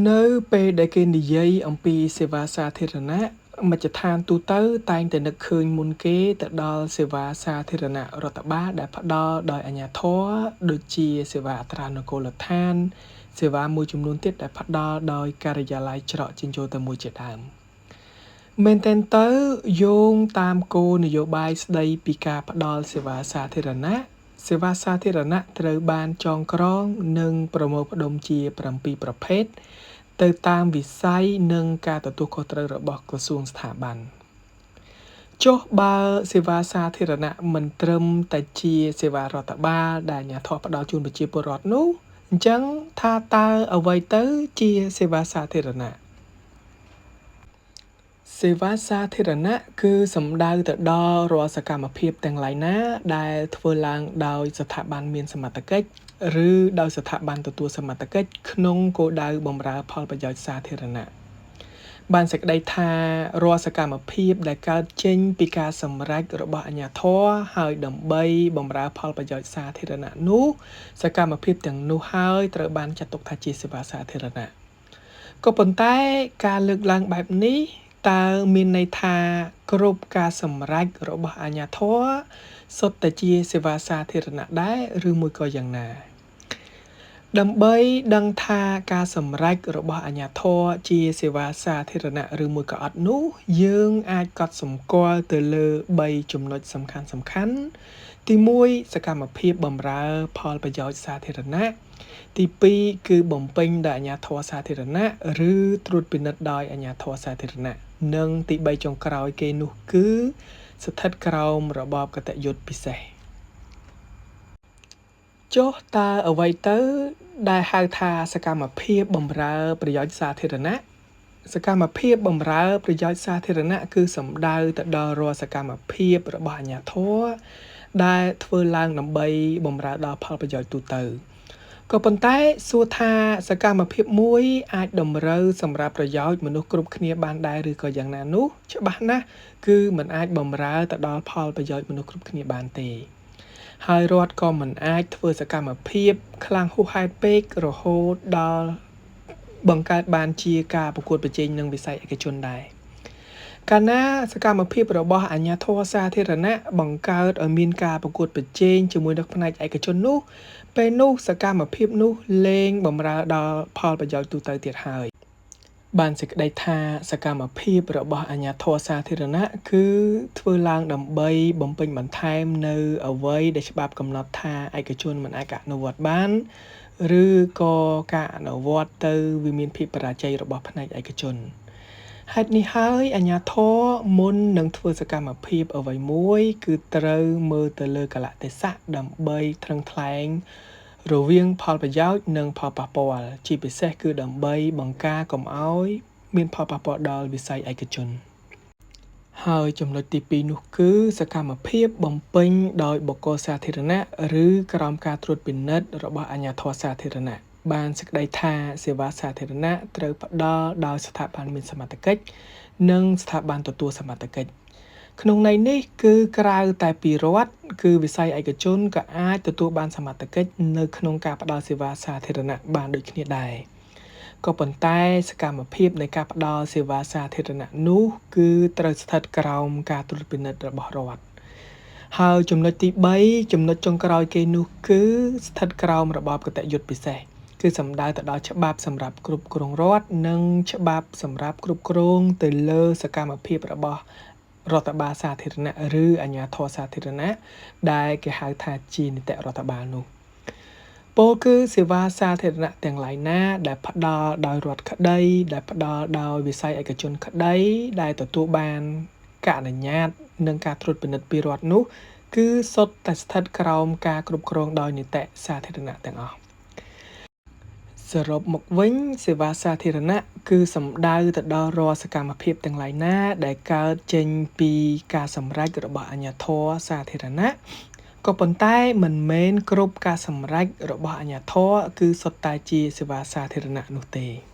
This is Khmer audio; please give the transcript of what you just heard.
នៅពេលដែលគេនិយាយអំពីសេវាសាធារណៈមជ្ឈដ្ឋានទូទៅតែងតែនឹកឃើញមុនគេទៅដល់សេវាសាធារណៈរដ្ឋបាលដែលផ្ដល់ដោយអាជ្ញាធរដូចជាសេវាអត្រានុកូលដ្ឋានសេវាមួយចំនួនទៀតដែលផ្ដល់ដោយការិយាល័យច្រកចេញចូលតែមួយជាដើមមែនទែនទៅយោងតាមគោលនយោបាយស្ដីពីការផ្ដល់សេវាសាធារណៈសេវាសាធារណៈត្រូវបានចងក្រងនិងប្រមូលផ្ដុំជា7ប្រភេទទៅតាមវិស័យនិងការទទួលខុសត្រូវរបស់ក្រសួងស្ថាប័នចុះបើសេវាសាធារណៈមិនត្រឹមតែជាសេវារដ្ឋបាលដែលអាជ្ញាធរផ្ដល់ជូនប្រជាពលរដ្ឋនោះអញ្ចឹងថាតើអ្វីទៅជាសេវាសាធារណៈសេវាសាធារណៈគឺសំដៅទៅដល់រាល់សកម្មភាពទាំងឡាយណាដែលធ្វើឡើងដោយស្ថាប័នមានសមត្ថកិច្ចឬដោយស្ថាប័នទទួលសមត្ថកិច្ចក្នុងគោលដៅបម្រើផលប្រយោជន៍សាធារណៈបានសេចក្តីថារាល់សកម្មភាពដែលកើតចេញពីការសម្រេចរបស់អាជ្ញាធរហើយដើម្បីបម្រើផលប្រយោជន៍សាធារណៈនោះសកម្មភាពទាំងនោះហើយត្រូវបានចាត់ទុកថាជាសេវាសាធារណៈក៏ប៉ុន្តែការលើកឡើងបែបនេះតើមានន័យថាគ្រប់ការសម្រេចរបស់អាជ្ញាធរសុទ្ធតែជាសេវាសាធារណៈដែរឬមួយក៏យ៉ាងណាដើម្បីដឹងថាការសម្រេចរបស់អាជ្ញាធរជាសេវាសាធារណៈឬមួយក៏អត់នោះយើងអាចកត់សម្គាល់ទៅលើ3ចំណុចសំខាន់ៗទី1សកម្មភាពបម្រើផលប្រយោជន៍សាធារណៈទី2គឺបំពេញដោយអាជ្ញាធរសាធារណៈឬត្រួតពិនិត្យដោយអាជ្ញាធរសាធារណៈនិងទី3ចុងក្រោយគេនោះគឺស្ថិតក្រោមរបបគតិយុត្តពិសេសចុះតើអ្វីទៅដែលហៅថាសកម្មភាពបម្រើប្រយោជន៍សាធារណៈសកម្មភាពបម្រើប្រយោជន៍សាធារណៈគឺសំដៅទៅដល់រាល់សកម្មភាពរបស់អាជ្ញាធរដែលធ្វើឡើងដើម្បីបម្រើដល់ផលប្រយោជន៍ទូទៅក៏ប៉ុន្តែសួរថាសកម្មភាពមួយអាចតម្រូវសម្រាប់ប្រយោជន៍មនុស្សគ្រប់គ្នាបានដែរឬក៏យ៉ាងណានោះច្បាស់ណាស់គឺមិនអាចបម្រើទៅដល់ផលប្រយោជន៍មនុស្សគ្រប់គ្នាបានទេហើយរដ្ឋក៏មិនអាចធ្វើសកម្មភាពខ្លាំងហួសហេតុពេករហូតដល់បង្កើតបានជាការប្រកួតប្រជែងនឹងវិស័យឯកជនដែរកាលណាសកម្មភាពរបស់អាជ្ញាធរសាធារណៈបង្កើតឲ្យមានការប្រកួតប្រជែងជាមួយនឹងផ្នែកឯកជននោះពេលនោះសកម្មភាពនោះលែងបម្រើដល់ផលប្រយោជន៍ទូទៅទៀតហើយបានសេចក្តីថាសកម្មភាពរបស់អាជ្ញាធរសាធារណៈគឺធ្វើឡើងដើម្បីបំពេញបន្ថែមនៅអ្វីដែលច្បាប់កំណត់ថាឯកជនមិនអាចអនុវត្តបានឬក៏ការអនុវត្តទៅវាមានភាពបរាជ័យរបស់ផ្នែកឯកជនហេតុនេះហើយអាជ្ញាធរមុននឹងធ្វើសកម្មភាពអ្វីមួយគឺត្រូវមើលទៅលើកាលៈទេសៈដើម្បីថ្លឹងថ្លែងរវាងផលប្រយោជន៍និងផលប៉ះពាល់ជាពិសេសគឺដើម្បីបង្ការកុំឲ្យមានផលប៉ះពាល់ដល់វិស័យឯកជនហើយចំណុចទី2នោះគឺសកម្មភាពបំពេញដោយបុគ្គលសាធារណៈឬក្រោមការត្រួតពិនិត្យរបស់អាជ្ញាធរសាធារណៈបានសេចក្តីថាសេវាសាធារណៈត្រូវផ្ដល់ដោយស្ថាប័នមានសមត្ថកិច្ចនិងស្ថាប័នទទួលសមត្ថកិច្ចក្នុងន័យនេះគឺក្រៅតែពីរដ្ឋគឺវិស័យឯកជនក៏អាចទទួលបានសមត្ថកិច្ចនៅក្នុងការផ្ដល់សេវាសាធារណៈបានដូចគ្នាដែរក៏ប៉ុន្តែសកម្មភាពនៃការផ្ដល់សេវាសាធារណៈនោះគឺត្រូវស្ថិតក្រោមការត្រួតពិនិត្យរបស់រដ្ឋហើយចំណុចទី3ចំណុចចុងក្រោយគេនោះគឺស្ថិតក្រោមរបបគតិយុត្តពិសេសគឺសំដៅទៅដល់ច្បាប់សម្រាប់គ្រប់គ្រងរដ្ឋនិងច្បាប់សម្រាប់គ្រប់គ្រងទៅលើសកម្មភាពរបស់រដ្ឋបាលសាធារណៈឬអាជ្ញាធរសាធារណៈដែលគេហៅថាជានីតិរដ្ឋបាលនោះពោលគឺសេវាសាធារណៈទាំងឡាយណាដែលផ្ដល់ដោយរដ្ឋក្តីដែលផ្ដល់ដោយវិស័យឯកជនក្តីដែលទទួលបានការអនុញ្ញាតនិងការត្រួតពិនិត្យពីរដ្ឋនោះគឺសុទ្ធតែស្ថិតក្រោមការគ្រប់គ្រងដោយនីតិសាធារណៈទាំងអស់សរុបមកវិញសេវាសាធារណៈគឺសំដៅទៅដល់រាល់សកម្មភាពទាំងឡាយណាដែលកើតចេញពីការសម្រេចរបស់អាជ្ញាធរសាធារណៈក៏ប៉ុន្តែមិនមែនគ្រប់ការសម្រេចរបស់អាជ្ញាធរគឺសុទ្ធតែជាសេវាសាធារណៈនោះទេ។